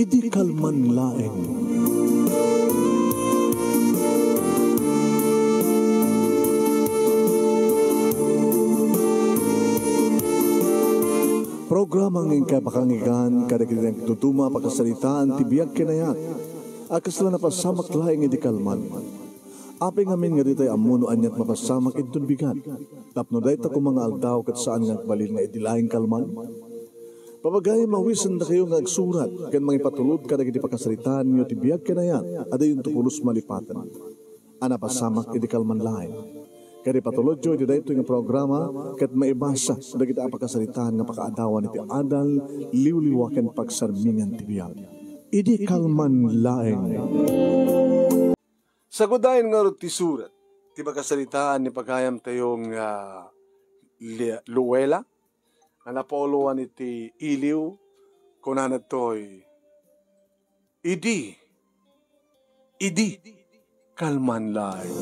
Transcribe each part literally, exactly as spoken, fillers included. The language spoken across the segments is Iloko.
Di kalman laeng. Programa nga inkay pakangigan kadagiti nagtutuma a pakasaritaan ti biag ken ayat a kasla napasamak laeng idi kalman. Apay ngamin nga ditay ammo no aniat mapasamak inton bigat, tapno dayta koma nga aldaw ket saan nga agbalin nga idi laeng kalman? Papagayam, mawisendakayo nga agsurat ken mangipatulod kadagiti pakasaritaanyo ti biag ken ayat a diyonto pulos malipaten a napasamak idi kalman laeng. Ket ipatulodyo iti daytoy nga programa ket maibasa dagiti a pakasaritaan nga pakaadawan iti adal, liwliwa ken pagsarmingan ti biag. Idi kalman laeng. Sagudayen ngarud ti surat ti pakasaritaan ni pagayamtayo nga Li-, Luella, nga napuloan iti iliw, kunana ditoy, "Idi, idi, kalman laeng."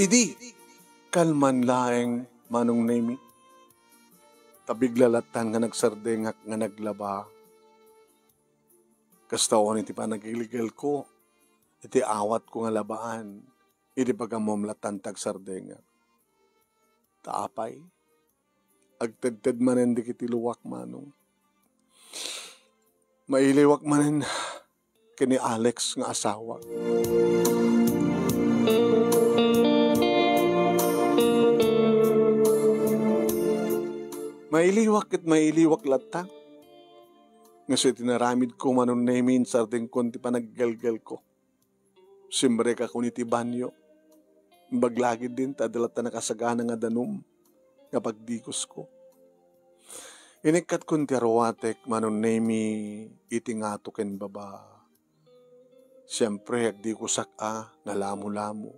Idi, kalman laeng, Manong Nemi. Ta bigla lattan nga nagsardengak nga naglaba. Kasta unay ti panagilgelko iti awatko nga labaan, idi pagammom lattan ti agsardengak. Ta apay, agtedted manen dagiti luak, Manong. Mailiwak manen ken ni Alex nga asawak. Mailiwak ket mailiwak latta. Nga isu iti inaramidko, Manong Nemi, insardengkon ti panaggelgelko. Simrekakon iti banio. Imbag la ketdin ta adda latta nakasagana nga danum nga pagdigusko. Inikkatkon ti aruatek, Manong Nemi, iti ngato ken baba. Siempre, agdigusak a nga lamolamo.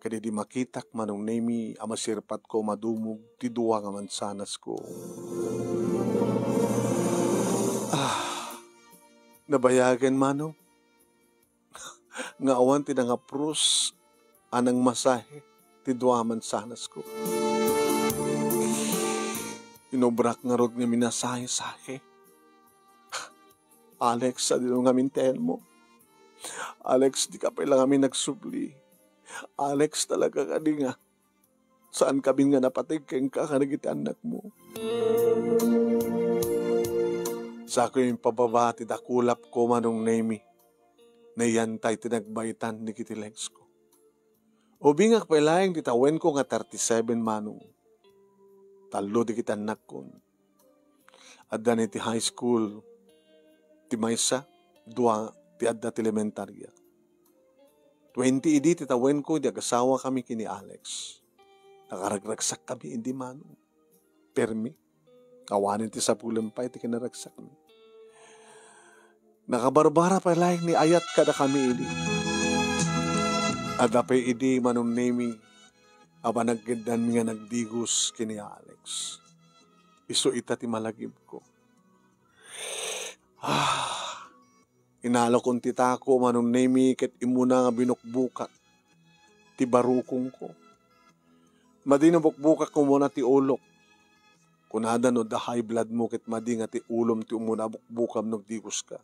Ket idi makitak, Manong Nemi, a masirpatko madumog ti dua nga mansanasko. Ah, nabayagen, Manong, nga awan ti nangapros a nangmasahe ti dua a mansanasko. Inobrak ngarud nga minasahe-sahe. Alex, sadino ngamin ti ayanmo? Alex, dika pay la ngamin agsubli. Alex, talaga kadi nga saan kamin nga napateg kenka kadagiti annakmo? Sakoy impababa ti dakulapko, Manong Nemi. Naiyantay ti nagbaetan dagiti legsko. Ubingak pay laeng ti tawenko nga thirty-seven, Manong. Tallo dagiti annakkon. Adda ni ti high school ti maysa, dua ti adda ti elementaria. Twenty idi ti tawenko idi agasawakami ken ni Alex. Nakaragsakkami idi, Manong. Permi. Awanen ti sapulen pay ti kinaragsakmi. Nakabarbara pay laeng ni ayat kadakami idi. Adda pay idi, Manong Nemi, a panagkeddanmi nga nagdigos ken ni Alex. Isu ita ti malagipko. Ah, inalakon ti tako, Manong Nemi, ket immuna nga binukbokak ti barukongko. Madi no bukbokak umuna ti ulok. Kunada no adda high blood mo ket madi nga ti ulom ti umuna a bukbokam no agdigoska.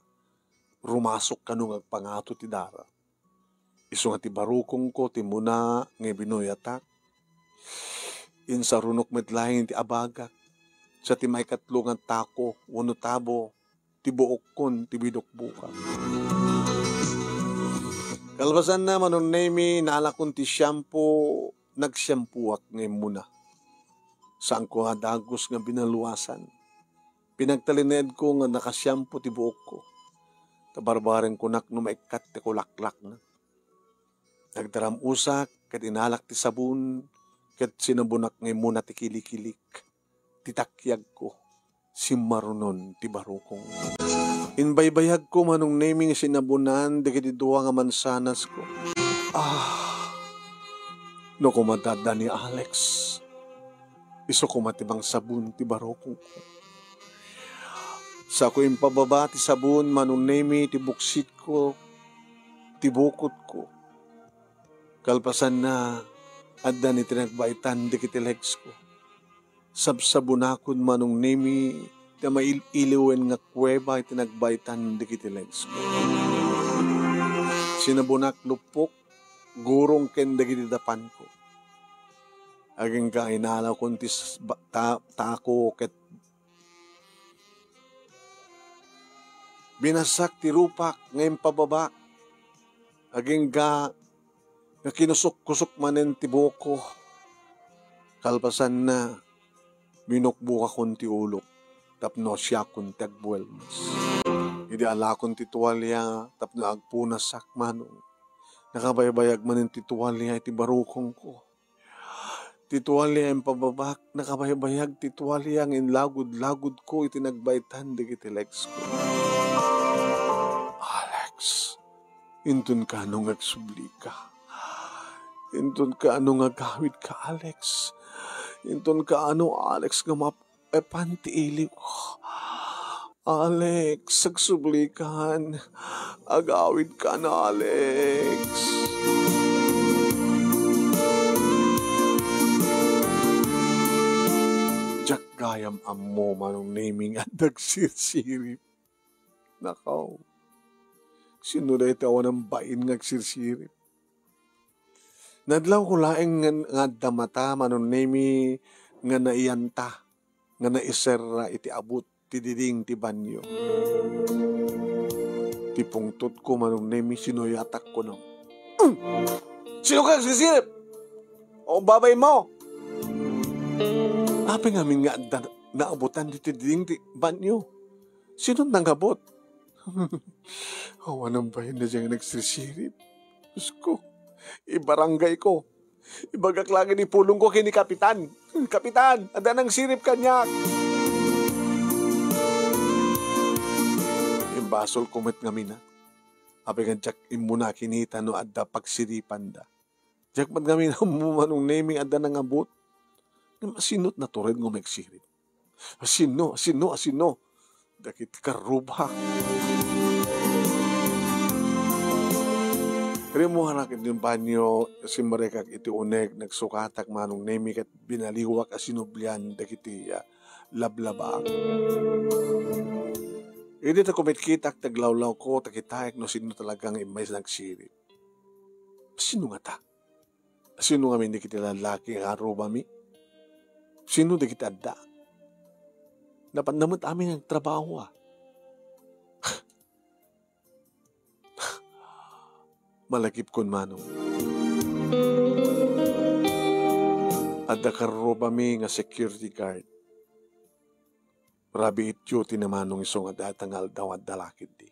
Rumasok kano nga agpangato ti dara. Isu nga ti barukongko ti immuna nga ibinuyatak. Insarunok met laeng ti abagak. Sa ti maikatlo nga tako wenno tabo ti buokkon ti bidukbokak. Kalpasanna, Manong Nemi, nalakon ti shampoo, nagshampoak nga immuna. Saanko nga dagus nga binaluasan. Pinagtalineedko nga nakashampo ti buokko. Ta barbarengkonak no maikkat ti kulaklakna. Nagdaram-osak ket inalak ti sabon ket sinabonak nga immuna ti kilikilik, ti takiagko, simmarunon ti barukong. Imbaybayagko, Manong Nemi, nga sinabonan dagiti dua nga mansanasko. Ah, no koma adda ni Alex, isu koma ti mangsabon ti barukongko. Saanko impababa ti sabon, Manong Nemi, ti buksitko, ti bukotko. Kalpasanna, adda ni ti nagbaetan dagiti legsko. Sabsabunakon, Manong Nemi, ti mail-iliwen nga kuweba iti nagbaetan dagiti legsko. Sinabunak luppok, gurong ken dagiti dapanko. Agingga inalawkon ti s-, ba-, ta-, tako ket binasak ti rupak nga impababak. Agingga nga kinusok-kusok manen ti buokko. Kalpasanna, binukbukakon ti ulok tapno siakon ti agbuelmas. Idi alakon ti tualia tapno agpunasak, Manong, nakabaybayag manen ti tualia iti barukongko. Ti tualia impababak, nakabaybayag ti tualia nga inlagud-lagudko iti nagbaetan dagiti legsko. Alex, inton kaano nga agsublika? Inton kaano nga agawidka, Alex? Inton kaano, Alex, nga map-, epan ti iliw. Alex, agsubli kan. Agawid kan, Alex. Diak gayam ammo, Manong Nemi, nga adda agsirsirip. Nakaw. Sino dayta awan bain nga agsirsirip? Nadlawko laeng nga, nga adda mata, Manong Nemi, nga naiyanta, nga naiserra iti abut ti diding ti banyo. Ti pungtotko, Manong Nemi, sinuyatak kuno, "Mm! Sino ka agsisirip? O babaymo?" Apay ngamin nga adda naabutan ditoy diding ti banyo? Sino nangabot? Awan bain dayta nga nagsirsirip. Diosko, ibarangayko. Ibagak laeng ipulongko ken ni Kapitan. "Kapitan, adda nangsirip kaniak." Imbasolko met ngamin. Apay nga diak immuna kinita no adda pagsiripanda. Diak met ngamin ammo, Manong Nemi, adda nangabot. Ngem asino ti natured nga umeksirip? Asino, asino, asino? Dagiti karruba. Rimmuarak iti banyo, simrekak iti uneg, nagsukatak, Manong Nemi, ket binaliwak a sinublian dagiti, ah, lablabaak. Idi ta kumitkitak, taglawlawko, ta kitaek no sino talaga nga immay nagsirip. Sino ngata? Sino ngamin dagiti lallaki nga arrubami? Sino dagiti adda? Napanda met amin nga agtrabaho, a. Malagipkon, Manong. Adda karrubami nga security guard. Rabiit duty na, Manong, isu nga dayta nga aldaw adda la ketdi.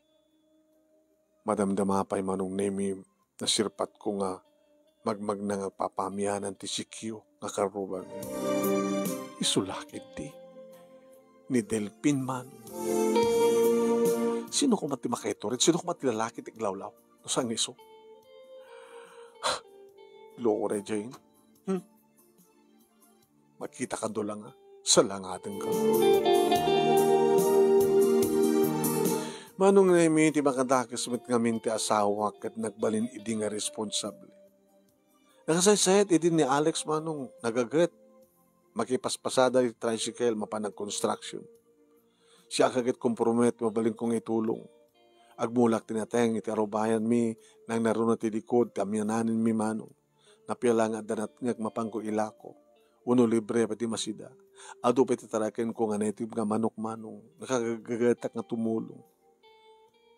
Madamdama pay, Manong Nemi, nasirpatko nga magmagna nga agpapamianan ti sikyo nga karrubami. Isu la ketdi. Ni Delfin, Manong. Sino koma ti makaitured? Sino koma ti lalaki ti aglawlaw? No saan nga isu? Gloria Jane. Hmm? Makita ka lang, a. Salangaden ka. Manong Nemi, ti makadakes met ngamin ti asawak ket nagbalin idi nga responsable. Nakasaysayat idi ni Alex, Manong, nagaget. Makipaspasada iti tricycle, mapan nag-construction. Siak ket kompromet, mabalinko nga itulong. Agmulak ti nateng iti arubayanmi, nangnaruna ti likod ti amiananenmi, Manong. Napia la nga adda natngek, mapanko ilako. Wenno libre pay ti masida. Adu pay ti tarakenko nga native nga manok, Manong. Nakagagatak nga tumulong.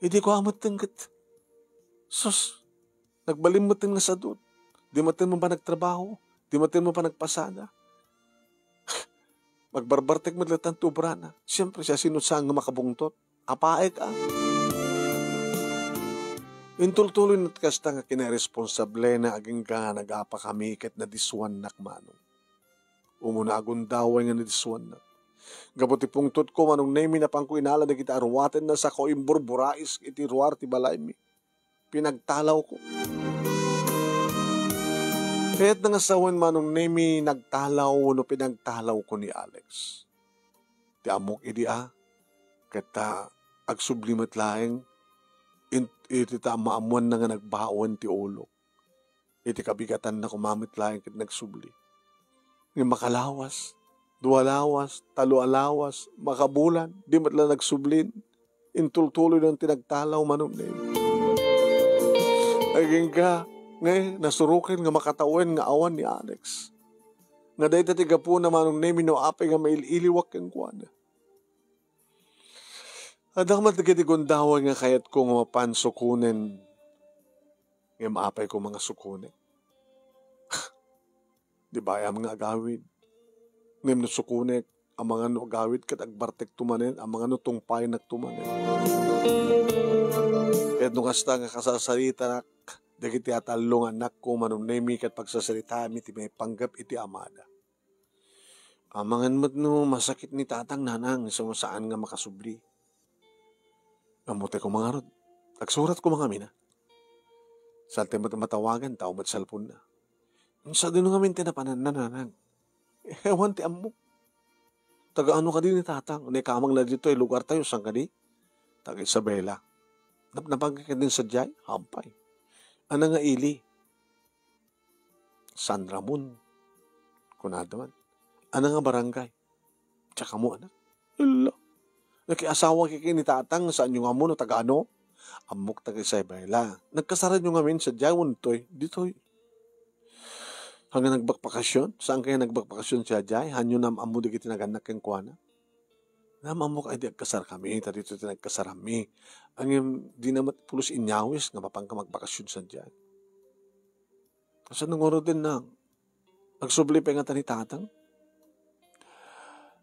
Idi ko ametten ket, sus, nagbalin metten nga sadut. Di metten man panagtrabaho. Di metten man panagpasada. Magbarbartek met latta ti obrana. Siempre, siasino saan nga makabungtot? Apaek, a. Intultuloy met kasta nga kinaresponsable na agingga nagapakami ket nadisuannak, Manong. Umuna agundaway nga nadisuannak. Gapu ti pungtotko, Manong Nemi, napanko inala dagiti aruatenna sako imburburais iti ruar ti balaymi. Pinagtalawko. Kayatna nga sawen, Manong Nemi, nagtalaw wenno pinagtalawko ni Alex. Ti ammok idi, a, ket ta agsubli met laeng in-, iti ta ammaammoanna nga nagbauen ti ulok. Iti kabigatanna koma met laeng ket nagsubli. Ngem makalawas, dua lawas, talo a lawas, makabulan, di met la nagsublin. Intultuloyna ti nagtalaw, Manong Nemi. Agingga, ngay, nasuroken nga makatawen nga awan ni Alex. Nga dayta ti gapuna, Manong Nemi, no apay nga mail-iliwak kenkuana. Adda met dagiti gundaway nga kayatko nga mapan sukonen, ngem apay koma nga sukonek? Di bayam nga agawid. Ngem no sukonek, amangan no agawid ket agbartekto manen, amangan no tungpayenakto manen. Ket no kasta nga kasasaritanak dagiti atallo nga annakko, Manong Nemi, ket pagsasaritaami ti maipanggep iti amada. Amangan met no masakit ni tatang, nanang, isu nga saan nga makasubli. Ammotay koma ngarud. Agsurat koma ngamin a. Saantay met matawagan, tao met cellphone-na. Sadino ngamin ti napananna, nanang? Awan ti ammok. Taga ano kadi ni tatang? Naikamangna ditoy lugartayo, saan kadi? Taga Isabela. Napnapan ka kadin sadiay? Hampay. Ania nga ili? San Ramon. Kunada man. Ania nga barangay? Diak ammo, anak. Hala. Nakiasawa ki ken ni tatang, saanyo nga ammo no taga ano? Ammok, taga Isabela. Nagkasaranyo ngamin sadiay wenno ditoy? Ditoy. Ania nga nagbakbakasyon? Saan kaya nagbakbakasyon sadiay? Haanyo nga am-ammo dagiti nagannak kenkuana? Ngem ammok a idi agkasarkami, ta ditoy ti nagkasaranmi. Ngem dina met pulos inyawis nga mapanka magbakasyon sadiay. Kasano ngaruden, nang? Agsubli pay ngata ni tatang?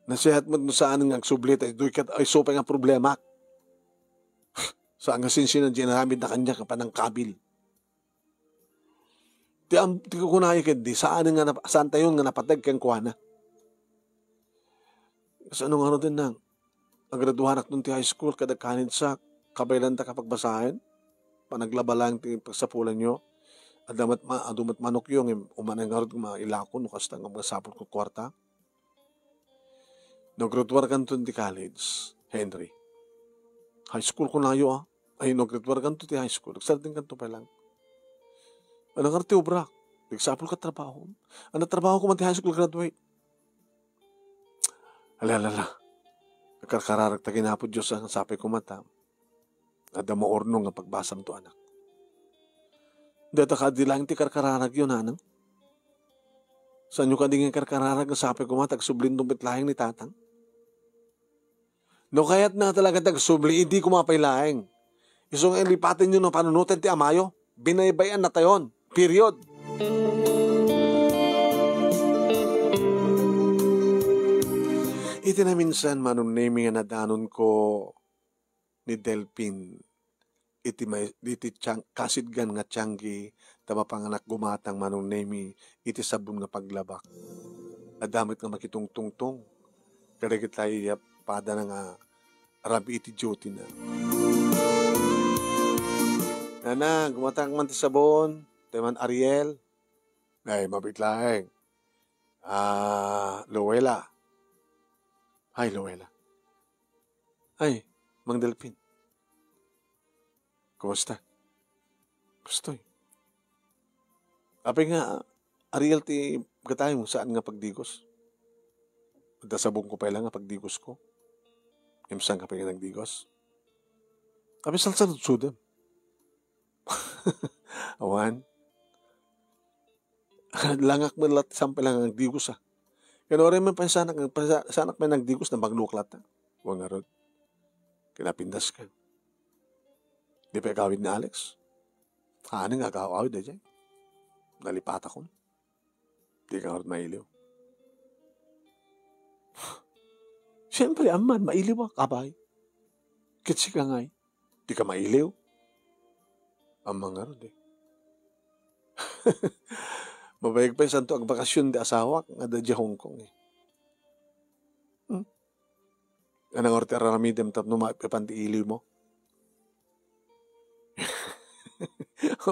Nasihat met no saan nga agsubli, ta isu ket isu pay nga problemak. Saan nga sinsinan ti inaramidna kaniak nga panangkabil. Ti am-, ti kukunayo ketdi, saan nga nap-, saantayon nga napateg kenkuana. Kasano ngaruden, nang? Agraduanak ton ti high school ket agkanitsak, kabaelanta ka pagbasaen. Panaglaba laeng ti pagsapulanyo. Adda met ma-, adu met manokyo, ngem umanay ngarud nga mailako no kasta nga masapulko kuarta. No graduarkanto ti college, Henry. High school kunayo, a. Ay, no graduarkanto ti high school, agsardengkanto pay laeng. Ania ngarud ti obra? Nagsapulka trabaho. Ania trabaho ko man ti high school graduate? Ala, ala, ala. Akarkararagta ken Apo Dios, a, sapay koma ta adda maurnong nga pagbasamto, anak. Dayta kadi laeng ti karkararagyo, nanang? Saanyo kadi nga karkararag nga sapay koma ta agsublinto met laeng ni tatang? No kayatna talaga ti agsubli, idi koma pay laeng. Isu nga ilipatenyo no panunoten ti amayo. Binaybay-annatayon. Period. Iti naminsan, Manong Nemi, nga nadanonko ni Delpin iti may-, iti tiang-, kasidgan nga tianggi, ta mapanganak gumatang, Manong Nemi, iti sabon nga paglabak. Adda met nga makitungtungtong kadagiti padana nga rabii iti duty-na. Nana, gumatang man ti sabon, tay man Ariel. Ay, mabiit laeng. Ah, Luella. Ay, Luella. Ay, Mang Delpin. Kumusta? Kastoy. Apay nga, Ariel, ti gataymo, saan nga pagdigos? Adda sabongko pay laeng nga pagdigosko. Ngem saanka pay nga nagdigos? Apay, salsaludsodem. Awan. Langak met latta, saan pay laeng nga nagdigos, a. Ken uray man pay saanak, saanak pay nagdigos, nabagnuak latta. Wen ngarud. Kinapindaska. Di pay agawid ni Alex? Haan nga agaw-awid daydiay. Nalipatakon. Dika ngarud mailiw. Siyempre, amman, mailiwak, abay. Ket sika ngay, dika mailiw. Ammang ngarud, e. Mabayag pay santo agbakasyon ti asawak nga adda idiay Hong Kong, e. Hmm? Ania ngarud ti ar-aramidem tapno maipapan ti iliwmo?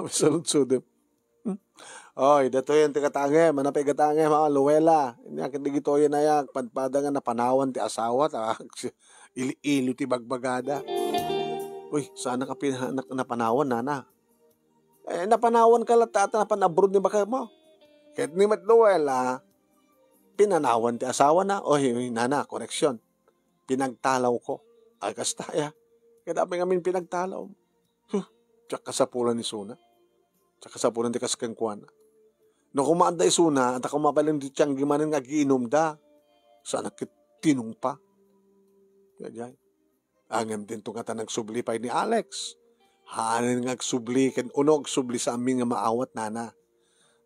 Saludsodem. Hmm? Oy, datoyen ti gatangem. Ania pay gatangem, ha, Luella? Ania ket dagitoyen aya, padpada nga napanawan ti asawa, ta ili-iliw ti bagbagada. Uy, saan ka pina-, na-, napanawan, nana? E, napanawanka latta, ta napan-abroad ni baketmo. Ket ni met Luella, pinanawan ti asawana. Oy, oy, nana, koreksyon. Pinagtalawko. Ay, kasta, ya. Kaya dapay ngamin pinagtalaw. Huh, diak kasapulan isuna. Diak kasapulan ti kas kenkuana. No koma adda isuna, adda koma pay laeng ti tianggi manen nga agiinumda. Saan a ket tinungpa. Kaya diay. Ngem dinto ngata nagsubli pay ni Alex. Haanen nga agsubli ken uno agsubli sa amin nga maawat, nana.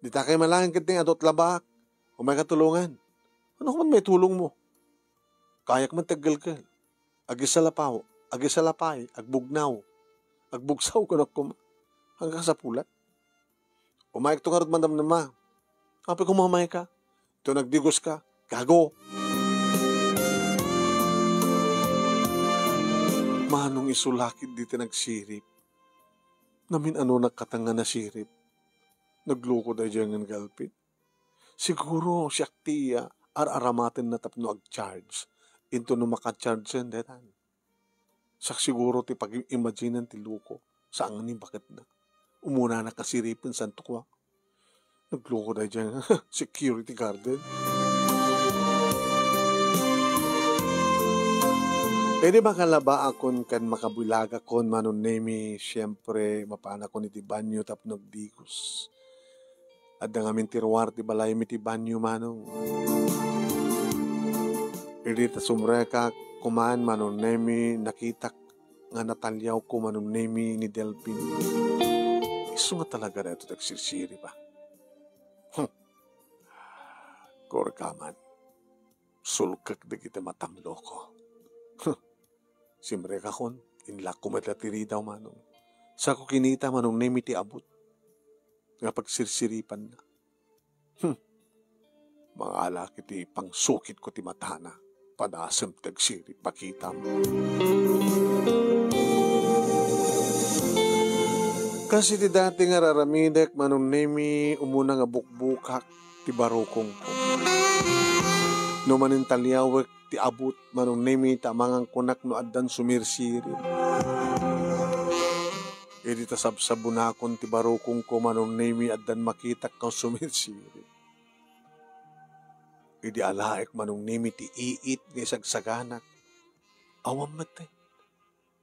Dita kay malaeng ket ni adut labak. Umayka tulongan. Ano man may tulong mo? Kayak man taggelgel. Agisalapaw, agisalapay, agbugnaw. Agbugsaw kunak koma. Hanggang sa pulat. Umayek to ngarud, madam, nama. Apay kumamayka? To nagdigos ka. Gago! Manong isu lakit diti nagsirip. Namin-ano nakatang nga nasirip. Nagluko daydiay ngan galpit. Siguro siak ti, ah, ar-aramatenna tapno ag-charge. Into no maka-charge-en, detan. Siak siguro ti pag-imaginen ti luko. Saan ni baketna. Umuna na kasiripen santo kua. Nagluko daydiay nga security garden. Idi makalabaakon ken makabilagakon, Manong Nemi, siempre, mapanakon iti banyo tapno agdigos. Adda ngamin ti ruar ti balaymi ti banyo, Manong. Idi ta sumrekak kuman, Manong Nemi, nakitak nga nataliawko, Manong Nemi, ni Delpin. Isu nga talaga daytoy ti agsirsirip a. Hmm. Korka man. Sulkek dagiti matam, loko. Hmm. Simrekakon, inlakko met la ti ridaw, Manong. Sako kinita, Manong Nemi, ti abut nga pagsirsiripanna. Hmm. Mangala iti pangsukitko ti matana. Padasem ti agsirip, pakitam. Kas iti dati nga raramidek, Manong Nemi, umuna nga bukbukak ti barukongko. No manintaliawek ti abut, Manong Nemi, ta amangan kunak no addan sumirsirip. Idi ta sabsabunakon ti barukongko, Manong Nemi, addan makitak nga sumirsirip. Idi alaek, Manong Nemi, ti iit nga isagsaganak. Awan metten.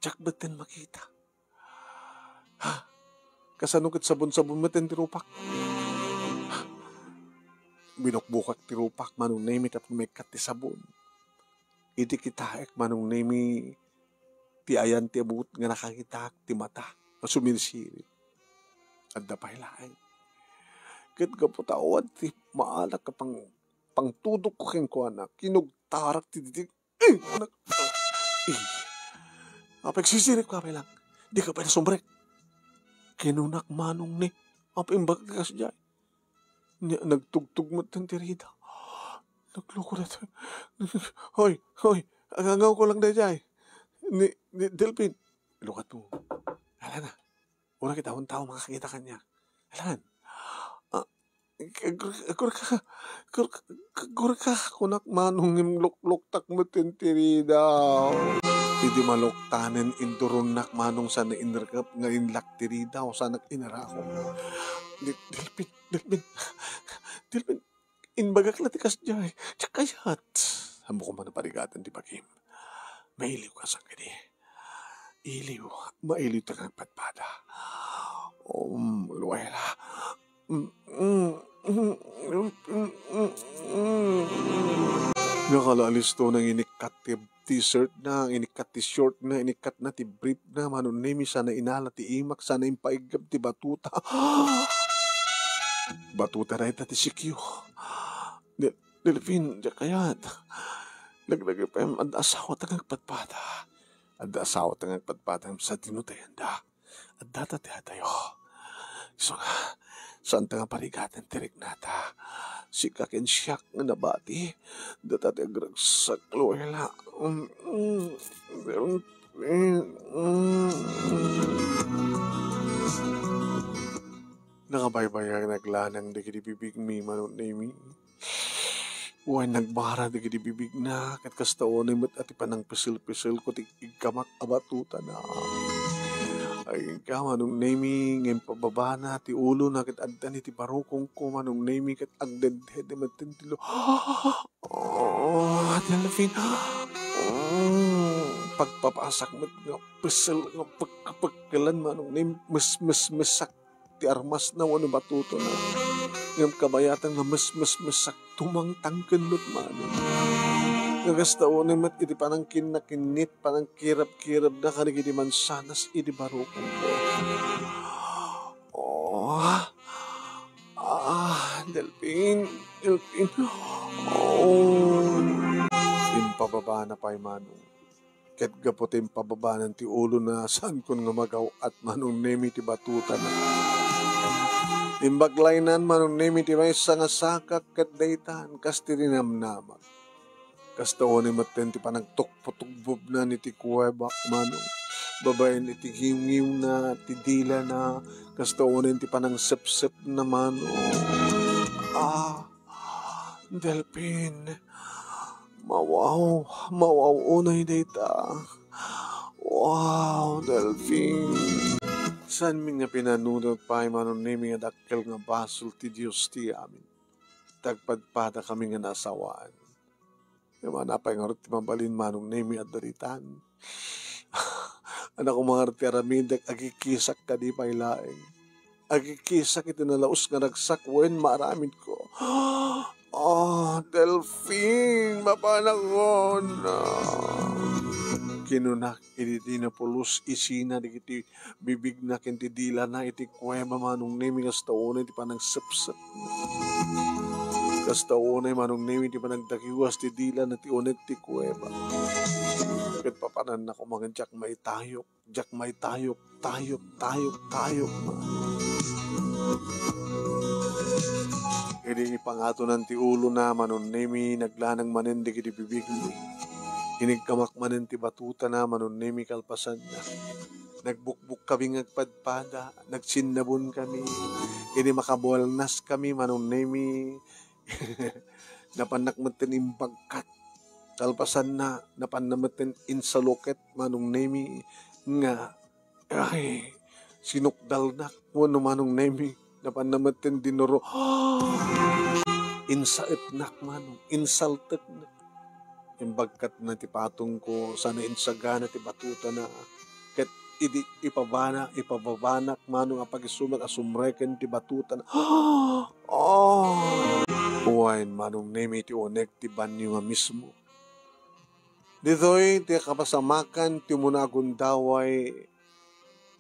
Diak metten makita. Ha? Kasano ket sabon-sabon metten ti rupak? Binukbukak ti rupak, Manong Nemi, tapno maikkat ti sabon. Idi kitaek, Manong Nemi, ti ayan ti abut nga nakakitaak ti mata nga sumirsirip. Adda pay laeng. Ket gapu ta awan ti maalak a pang-, pangtudokko kenkuana, kinugtarak ti didik. Eh, anak. Eh. Apay, agsisiripka pay lang. Dika pay nasumrek. Kinunak, Manong, ni, apay, imbagak ti kasdiay. Ni, nagtugtog met ti rida. Nagluko na. Hoy, hoy, agangawko lang daydiay. Ni, ni Delpin. Lukat mo. Ala na. Uray ket awan tao makakita kaniak. Alan? Ah, ag-, agkurka, agkurka, agkurka, kunak, Manong, ngem lukluktak met ti ridaw. Idi maluktanen, induronnak, Manong, sana inrekep nga inlak ti ridaw, sanak inarako. Di-, Delpin, Delpin, Delpin, imbagak la ti kasdiay. Diak kayat. Ammok man a parigaten ti bagim. Mailiwka sangkadi. Iliw, mailiw ta nga agpadpada. Um, Luella. Mm, mm, mm, mm, mm, mm. Nakalaalisto nang inikkat ti t-shirt na, inikkat ti short na, inikkat na ti brief na, Manong Nemi, sana inala ti imak, sana impaiggap ti batuta. Batuta dayta ti sikyo. Di-, Delfin, diak kayat. Laglagipen, adda asawata nga agpadpada. Adda asawata nga agpadpada, sa dinutayanda. Adda ta ti adayo. Isu nga, saanta nga parigaten ti riknata. Sika ken siak nga nabati. Data ti agragsak, Luella. Mm, mm, mm, mm. Nakabaybayanak lanang dagiti bibigmi, Manong Nemi. Wen nagbara dagiti bibigna, ket kasta unay met a ti panangpiselpiselko ti iggamak a batutana. Ay, ka, Manong Nemi, nga impababana ti ulona ket addan iti barukongko, Manong Nemi, ket agdedhede metten ti lu-, Oh, Delfin. Mm, pagpapasak met nga pesel, nga pek-, pekkelan, Manong Nemi, mes-, mes-, mesak ti armasna wenno batutona. Ngem kabayatan nga mes-, mes-, mesak tumangtangken met, Manong. Nga kasta unay met iti panangkinnakinnit, panangkirabkirabna kadagiti mansanas iti barukongko. Oh, ah, Delfin, Delfin. Oh. Impababana pay, Manong. Ket gapu ti impababanan ti ulona, saankon nga magaw-at, Manong Nemi, ti batutana. Imbaglaynan, Manong Nemi, ti maysa nga sakak ket daytan, kas ti rinamnamak. Kasta unay metten ti panagtukpotugbonan iti kuwebak, Manong. Babaen iti ngiwngiwna, ti dilana, kasta unay ti panangsepsepna, Manong. Ah, Delfin. Mawaw, mawaw unay dayta. Wow, Delfin. Saanmi nga pinanunot pay, Manong Nemi, nga dakkel nga basol ti Dios ti amin. Tagpadpadakami nga naasawaan. Ngem apay ngarud ti mabalin, Manong Nemi, adda ditan? Ania koma ngarud ti aramidek, agkikisak kadi pay laeng. Agkikisak iti nalaus nga ragsak wen maaramidko. Ah, Delfin, mapanakon. Kinunak idi di napulos isina dagiti bibigna ken ti dilana iti kuweba, Manong Nemi, kasta unay ti panangsepsep. Kasta unay, Manong Nemi, ti panagdagiwas ti dilana ti uneg ti kuweba. Ket papananna koma nga diak maitayok, diak maitayok, tayok, tayok, tayok. Idi pangatonan ti ulona, Manong Nemi, naglanang manen dagiti bibigmi. Inigkamak manen ti batutana, Manong Nemi, kalpasanna. Nagbukbokkami nga agpadpada, nagsinnabonkami. Idi makabuelnaskami, Manong Nemi, napannak metten imbagkat. Kalpasanna, napanna metten insaluket, Manong Nemi, nga, ay, sinukdalnak, wenno, Manong Nemi, napanna metten dinuro. Insaetnak, Manong, insalteknak. Imbagkatna ti patongko, sana insagana ti batutana. Ket idi ipabana, ipababanak, Manong, a pagisumag a sumreken ti batutana. Oh! Wen, Manong Nemi, ti uneg ti banio nga mismo. Ditoy ti kapasamakan ti umuna a gundaway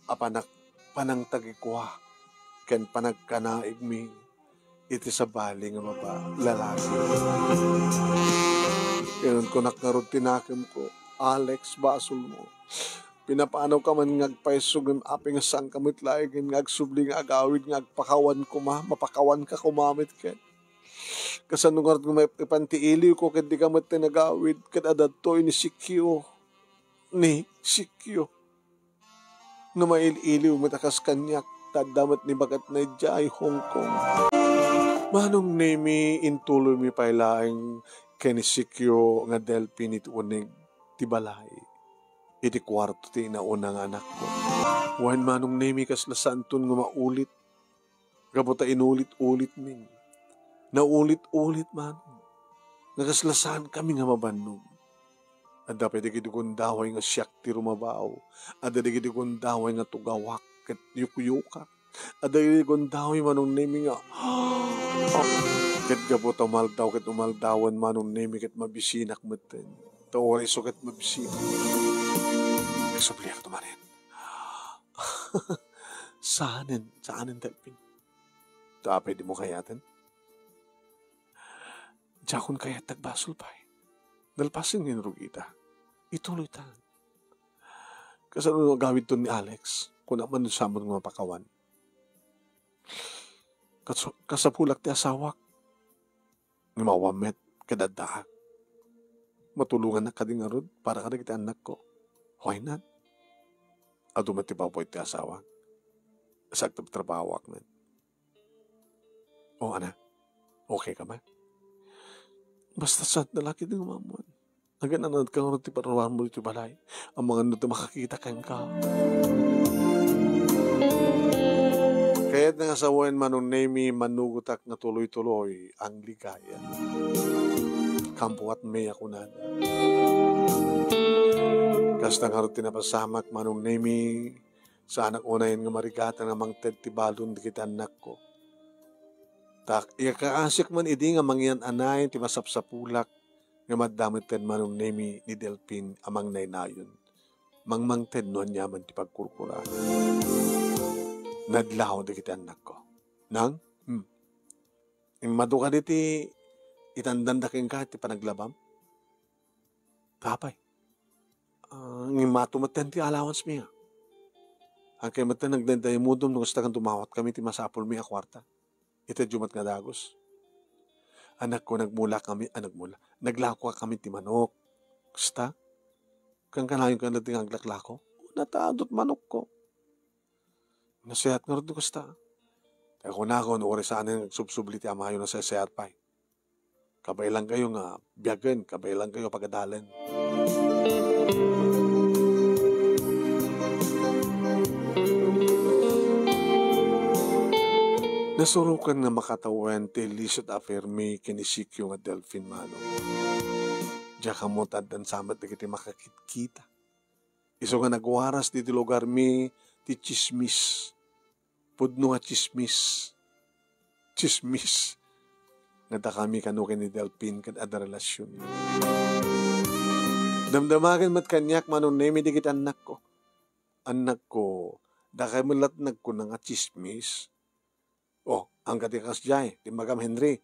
a panak-, panangtagikua ken panagkanaigmi iti sabali nga baba-, lalaki. Ket kunak ngarud ti nakemko, "Alex, basolmo. Pinapanawka man nga agpayso ngem apay nga saanka met laengen nga agsubli nga agawid nga agpakawan koma, mapakawanka koma met ket. Kasano ngarud nga maipan ti iliwko ket dika met nagawid ket adda ditoy ni Sikyo, ni Sikyo." Nga mail-iliw met a kas kaniak, ta adda met ni baketna idiay Hong Kong. Manong Nemi, intuloymi pay laeng ken ni Sikyo nga Delfin iti uneg ti balay, iti kuarto ti inauna nga anakko. Wen, Manong Nemi, kasla saanton nga maulit. Gapu ta inulit-ulitmin. Naulit-ulit, Manong. Nga kasla saankami nga mabannog. Adda pay dagiti gundaway nga siak ti rumabaw. Adda dagiti gundaway nga tugawak ket yukyukak. Adda dagiti gundaway, Manong Nemi, nga, ket gapu ta umaldaw ket umaldawen, Manong Nemi, ket mabisinak metten. Ta uray isu ket mabisinak. Nagsubliak to manen. Saanen, saanen, Delfin. Ta apay dimo kayaten? Diakon kayat ti agbasol pay. Nalpasen nga inrugita. Ituloytan. Kasano no agawidton ni Alex? Kuna man no saan nga mapakawan. Kas-, kasapulak ti asawak. Ngem awan met, ket addaak. Matulongannak kadi ngarud para kadagiti annakko. Why not? Adu met ti baboy ti asawak. Sagtep trabahoak met. O, ana, okay ka man? Basta saanna la ketdi nga umammuan. Agan-anadka ngarud ti panawanmo ditoy balay. Amangan no ti makakita kenka. Ket nga sawen, Manong Nemi, manugotak nga tuloy-tuloy ang ligaya. Kampuatmi a kunana. Kasta ngarud ti napasamak, Manong Nemi, saanak unay nga marigatan nga mangted ti balon dagiti annakko. Ta ikaasik man idi nga mangiyan-anay ti masapsapulak nga madda metten, Manong Nemi, ni Delfin a mangnaynayon. Mangmangted no aniaman ti pagkurkura. Nadlaw dagiti annakko. Nang? Hmm. Immadu kadi ti itandanda kenka ti panaglabam? Apay? Ah, ngimmato metten ti allowance mi, a. Hankay metten nagdaydaymudom no kasta nga dumawatkami ti masapulmi a kuarta. Itedyo met nga dagus. Annakko, nagmulakami, a, nagmula. Naglakokami ti manok. Kasta? Kankanayon kano ti nga aglaklako? Natadot manokko. Nasayaat ngarud no kasta. Kaya kunakon, uray saan nga agsubsubli ti amayo, nasayaat pay. Kabaelankayo nga biagen, kabaelankayo pagadalen. Nasurokan nga makatawen ti illicit affair mi ken ni Sikyo nga Delfin, Manong. Diak ammo ta addan sa met dagiti makakitkita. Isu nga nagwaras ditoy lugarmi ti tsismis. Pudno nga tsismis. Tsismis. Nga dakami kano ken ni Delfin ket adda relasion. Damdamagen met kaniak, Manong Nemi, dagiti annakko. Annakko, dakay met latta nagkuna nga tsismis. Oh, angka ti kasdiay, ti imbagam, Henry.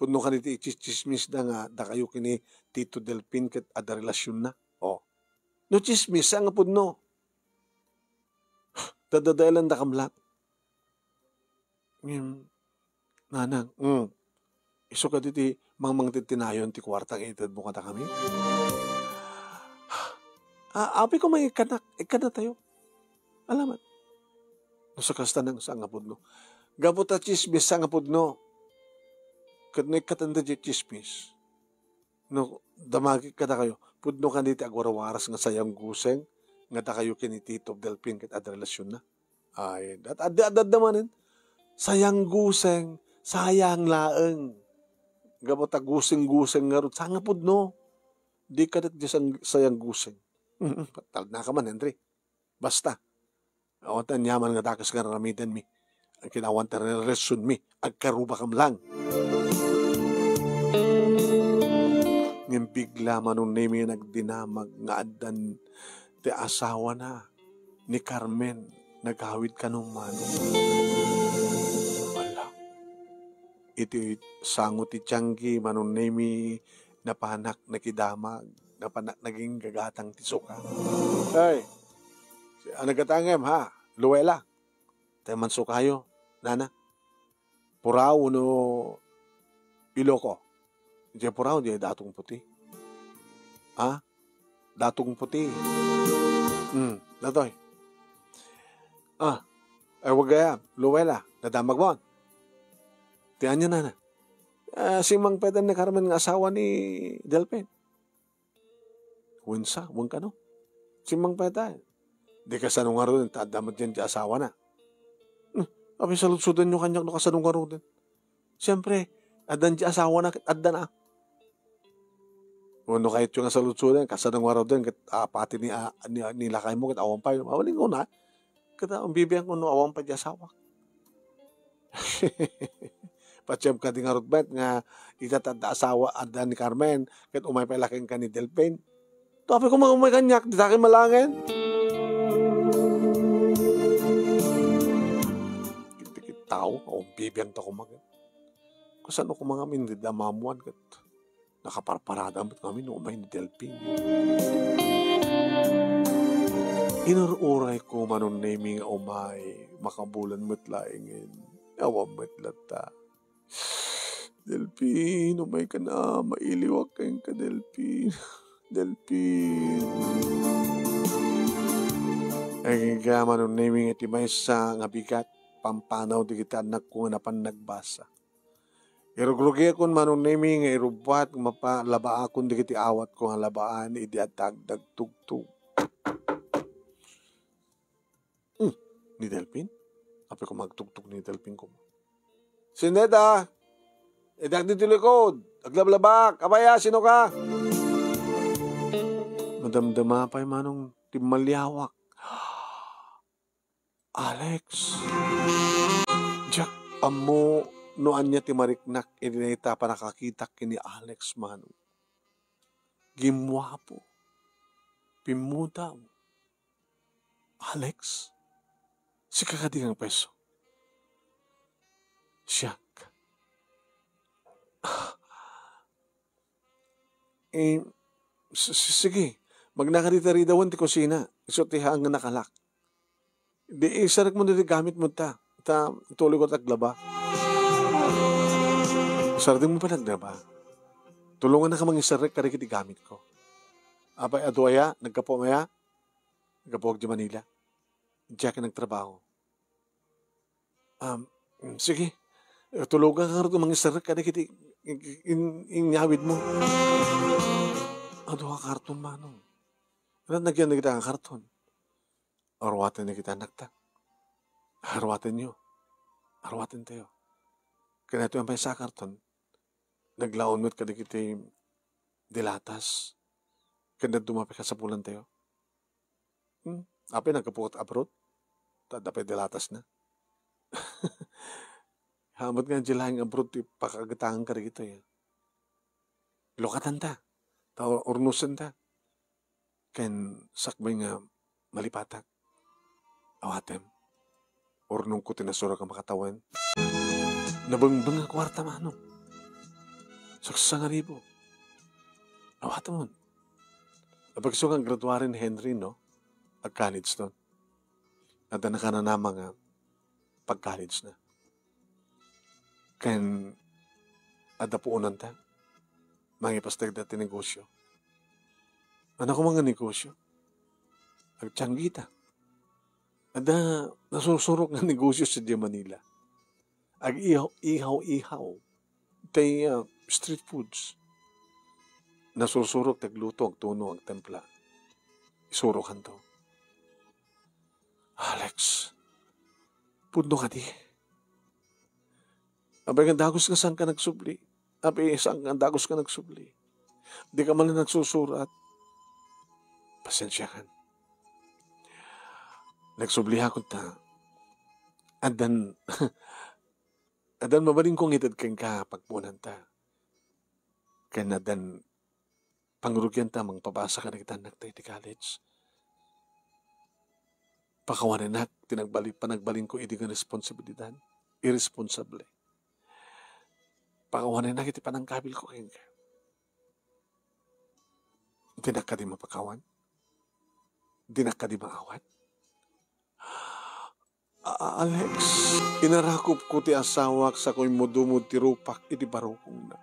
Pudno kadi ti itsismisda nga dakayo ken ni Tito Delfin ket adda relasionna. Oh. No tsismis, saan nga pudno? Dadadaelanda kam laeng. Ngem, nanang, mm, isu kadi ti mangmangted ti nayon ti kuarta nga itedmo kadakami? Ah, apay koma, ikkanak, ikkannatayo. Alamat. No sakasta, nang, saan nga pudno? Gapu ta tsismis, saan nga pudno? Ket no ikkatanda diay tsismis, no, damagek kadakayo, pudno kadi ti agwarwaras nga sayang guseng nga dakayo ken ni Tito Delfin ket adda relasionna? Ay, dat-, adda, adda, adda manen. Sayang guseng, sayang laeng. Gapu ta guseng-guseng ngarud, saan nga pudno? Di kadat di sang-, sayang guseng. Mm, talna ka man, Henry. Basta, awan ta aniaman nga dakes nga ar-aramidenmi. Ang kinawan ta relasionmi, agkarubakam laeng. Ngem bigla, Manong Nemi, nagdinamag nga addan ti asawana ni Carmen, nagawid kano, Manong. Ala. Iti sango ti tianggi, Manong Nemi, napanak nakidamag, napanak naginggagatang ti suka. Ay, si-, ano gatangem, ha? Luella. Tayo man sukayo, nana. Purao no Iloko. Diay purao, diay datong puti. Ha? Datong puti. Hmm, datoy. Ah, ay, wag gayam, Luella, nadamag mo. Ti anya, nana. Ah, simmangpet ni Carmen nga asawa ni Delfin. Wensa, wen kano. Simmangpet. Di kasano ngaruden, ta adda met diay asawana. Hmm, apay saludsodanyo kaniak no kasano ngaruden? Siempre, addan diay asawana, ket addan a. Wenno kayatyo nga saludsoden, kasano ngaruden, ket, ah, pati ni, ah, ni, ni lakaymo, ket awan pay, mabaling ko na. Ket, ah, bibiangko no awan pay diay asawak. Patiem kadi ngarud met nga ita ta adda asawa, adda ni Carmen, ket umay pay la kenka ni Delfin. Tapay koma umay kaniak, ditak malangen. Ket dagiti tao, awan bibiangta koma ket. Kasano koma ngamin dida maammuan ket nakaparparada met ngamin no umay ni Delfin. Inur-urayko, Manong Nemi, nga umay, makabulan met laengen. Awan met latta. Delfin, umayka na, mailiwak kenka, Delfin. Delfin. Agingga, Manong Nemi, nga ti maysa nga bigat, pampanaw dagiti annakko nga napan nagbasa. Irugrugiakon, Manong Nemi, nga irubbuat nga mapa-, labaakon dagiti awatko nga labaan idi adda agdagtugtog. Hmm, ni Delfin? Apay koma agtugtog ni talping ko. "Sineda! Idiak ditoy likod! Aglablabak! Apay a, sino ka?" Madamdama pay manong ti maliawak. Alex, diak ammo no ania ti mariknak iti dayta a pannakakitak ken ni Alex, manong. Gimmuapo. Pimmudaw. Alex, sika kadi nga peso? Siak. Eh, s-, s-, sige. Magnaka dita ridawen ti kusina. Isu ti haan nga nakalak. Di, isarrekmo dagiti gamitmo ta. Ta, tuloy ko ta aglaba. Sardengmo pay aglaba. Tulongannaka mangisarrek kadagiti gamitko. Apay, adu aya? Naggapuam aya? Naggapuak di Manila. Diak nagtrabaho. Um, mm, sige. Eh, tulonganka ngarud mangisarrek kadagiti in-, in-, inyawidmo. Adu a karton, manong. Ano nagyan dagita nga karton? Aruaten dagiti annakta. Aruatenyo. Aruatentayo. Ken daytoy a maysa a karton, naglaon met kadagiti dilatas. Ken dadduma pay kasapulantayo. Hmm? Apay, naggapuak abroad? Ta adda pay dilatasna. Haanmo nga diay laeng abroad ti pakaagatangan kadagitoy, ah. Lukatanta. Ta urnosenta. Ken sakbay nga malipatak, awatem. Urnongko ti nasurok a makatawen. Nabengbeng a kuarta, manong. Saksa nga ribu. Awatemon. Apay, isu nga graduaren ni Henry, no? Ag-college ton. Adda nakananama nga pag-college na. Ken adda puonanta. Mangipasteg dayta ti negosio. Ania koma nga negosio? Agtianggita. Adda nasursurok nga negosio sadiay Manila. Ag-ihaw-ihaw tay, ah, street foods. Nasursurok ti agluto, agtuno, agtempla. Isurokanto. Alex, pudno kadi? Apay nga dagus nga saanka nagsubli? Apay, saanka dagus nga nagsubli? Dika man la nagsusurat. Pasensiakan. Nagsubliakon ta. Addan, addan mabalinko nga ited kenka pagpuonanta. Ken addan pangrugianta mangpabasa kadagiti annakta iti college. Pakawanenak ti nagbali-, panagbalinko idi nga responsibilidad. Irresponsable. Pakawanenak iti panangkabilko kenka. Dinak kadi mapakawan? Dinak kadi maawat? A-, Alex, inarakupko ti asawak sa kummudumod ti rupak iti barukongna.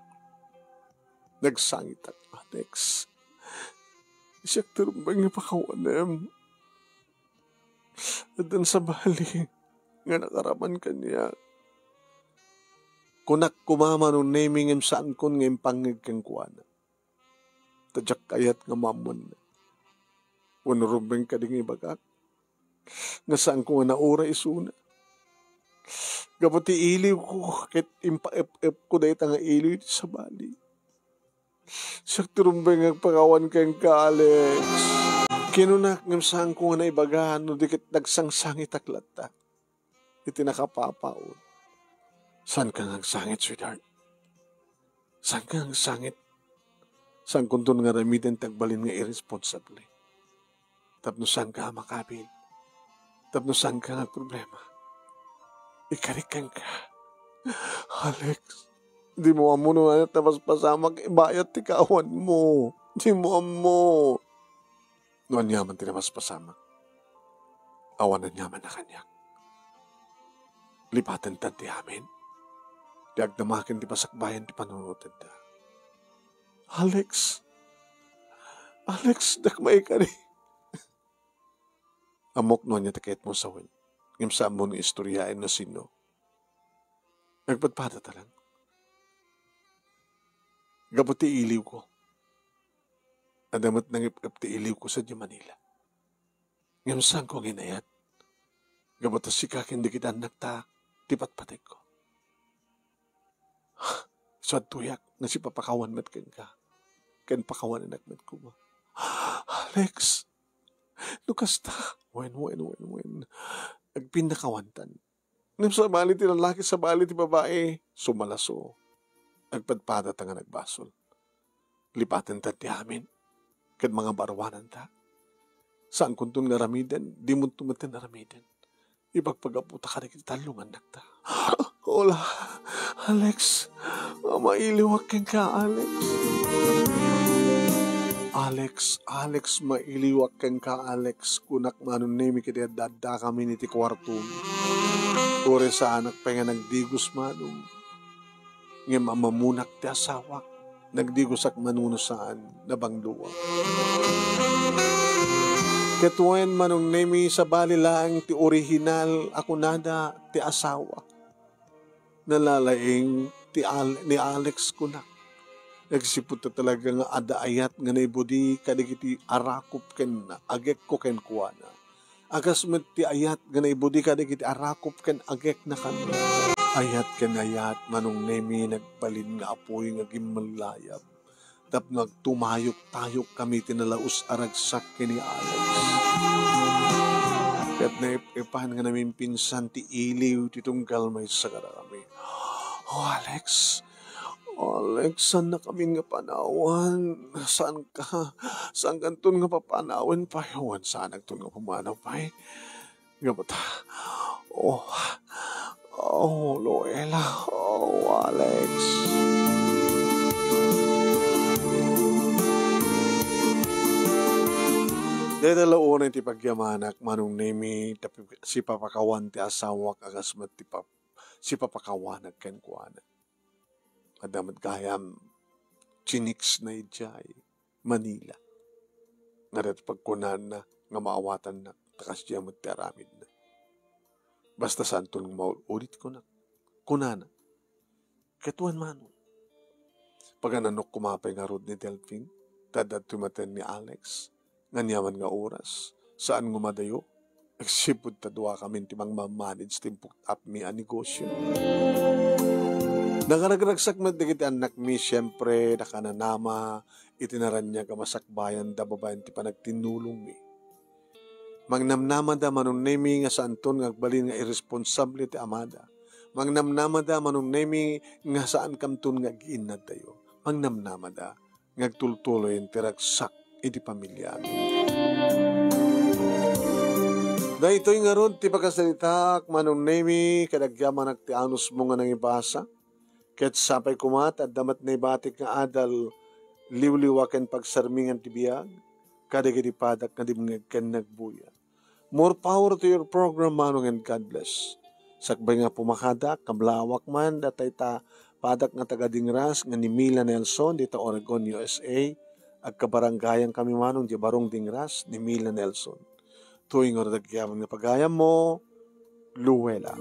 Nagsangitak, Alex. Siak ti rumbeng nga pakawanem. Addan sabali nga nakaraman kaniak. Kunak koma, Manong Nemy, ngem saankon nga impangngeg kenkuana. Ta diak kayat nga maammoanna. Wenno rumbeng kadi nga ibagak nga saanko nga nauray isuna. Gapu ti iliwko ket impaep-epko dayta nga iliw iti sabali. Siak ti rumbeng nga agpakawan kenka, Alex. Kinunak ngem saanko nga naibaga no di ket nagsangsangitak latta iti nakapapaut. Saanka nga agsangit, sweetheart? Saanka nga agsangit? Saankonton nga aramiden ti agbalin nga irresponsable? Tapno saanka a makabil? Tapno saanka nga agproblema? Ikarik kenka. Alex, dimo ammo no ania ti napaspasamak ibayat ti kaawanmo. Dimo ammo. No aniaman ti napaspasamak, awan aniaman a kaniak. Lipatenta ti amin. Ti agdamaken ti pasakbayan ti panunotenta. Alex! Alex, dakma ikari. Ammok no ania ti kayatmo sawen. Ngem saanmo nga istoryaen no sino. Agpadpadata lang. Gapu ti iliwko. Adda met nangip-ep ti iliwko sadiay Manila. Ngem saanko nga inayat. Gapu ta sika ken dagiti annakta ti patpategko. Isu adtoyak nga sipapakawan met kenka, ken pakawanenak met koma. Alex, no kasta, wen, wen, wen, wen. Agpinnakawantan. Ngem sabali ti lalaki, sabali ti babai, sumalaso. Agpadpadata nga nagbasol. Lipatenta ti amin, ket mangabaruananta. Saankonton nga aramiden, dimonto metten aramiden. Ipagpagaputa kadagiti tallo nga annakta. Hola, Alex, mailiwak kenka, Alex. Alex, Alex, mailiwak kenka, Alex, kunak Manong Nemi, ket adda-addakami iti kuarto. Uray saanak pay nga nagdigos, Manong. Ngem ammonak ti asawak, nagdigosak mano no saan, nabangloak. Ket wen, Manong Nemi, sabali laeng ti orihinal a kunada ti asawa. Nalalaing ti Al-, ni Alex kunak. Agsipud ta talaga nga adda ayat nga naibudi kadagiti arakop ken agekko kenkuana. A kas met ti ayat nga naibudi kadagiti arakop ken agekna kaniak. Ayat ken ayat, Manong Nemi, nagbalin nga apuy nga gimmallayab tapno agtumayok-tayok kami ti nalaus a ragsak ken ni Alex. Ket naip-ipan nga namimpinsan ti iliw ti tunggal maysa kadakami. "Oh, Alex, Alex, saannakamin nga panawen. Saanka, saankanton nga papanawen pay, wen saanakton nga pumanaw pay. Gapu ta, oh, oh, Luella, oh, Alex." Dayta la unay ti pagyamanak, Manong Nemi, ta pi-, sipapakawan ti asawak a kas met ti pap-, sipapakawanak kenkuana. Adda met gayam, chiniksna idiay Manila. Nga dayta pagkunana nga maawatannak, ta kasdiay met ti aramidna. Basta saanton nga maul-ulit kunak, kunana. Ket wen, Manong, pagananok koma pay ngarud ni Delphine, ta adda adtoy maten ni Alex, nga aniaman nga oras, saan nga madayo, agsipud ta duakamin ti mangmamanage ti impuktatmi a negosio. Nakaragragsak met dagiti annakmi, siempre, nakananama iti naraniag a masakbayanda babaen ti panagtinnulongmi. Mangnamnamada, Manong Nemi, nga saanton nga agbalin nga irresponsable ti amada. Mangnamnamada, Manong Nemi, nga saankamton nga ag-innadtayo. Mangnamnamada nga agtultuloyen ti ragsak iti pamiliami. Daytoy ngarud ti pakasaritaak, Manong Nemi, ket agyamanak ti anusmo nga nangibasa. Ket sapay koma ta adda met naibatik nga adal, liwliwa ken pagsarmingan ti biag, kadagiti padak nga dimngeg ken nagbuya. More power to your program, Manong, and God bless. Sakbay nga pumakadak, kablawak man, datay ta padak nga taga Dingras nga ni Mila Nelson, dita Oregon, U S A. Agkabarangayan kami, Manong, di Barong Dingras, ni Mila Nelson. Tuy nga agyamanak nga pagayammo, Luella.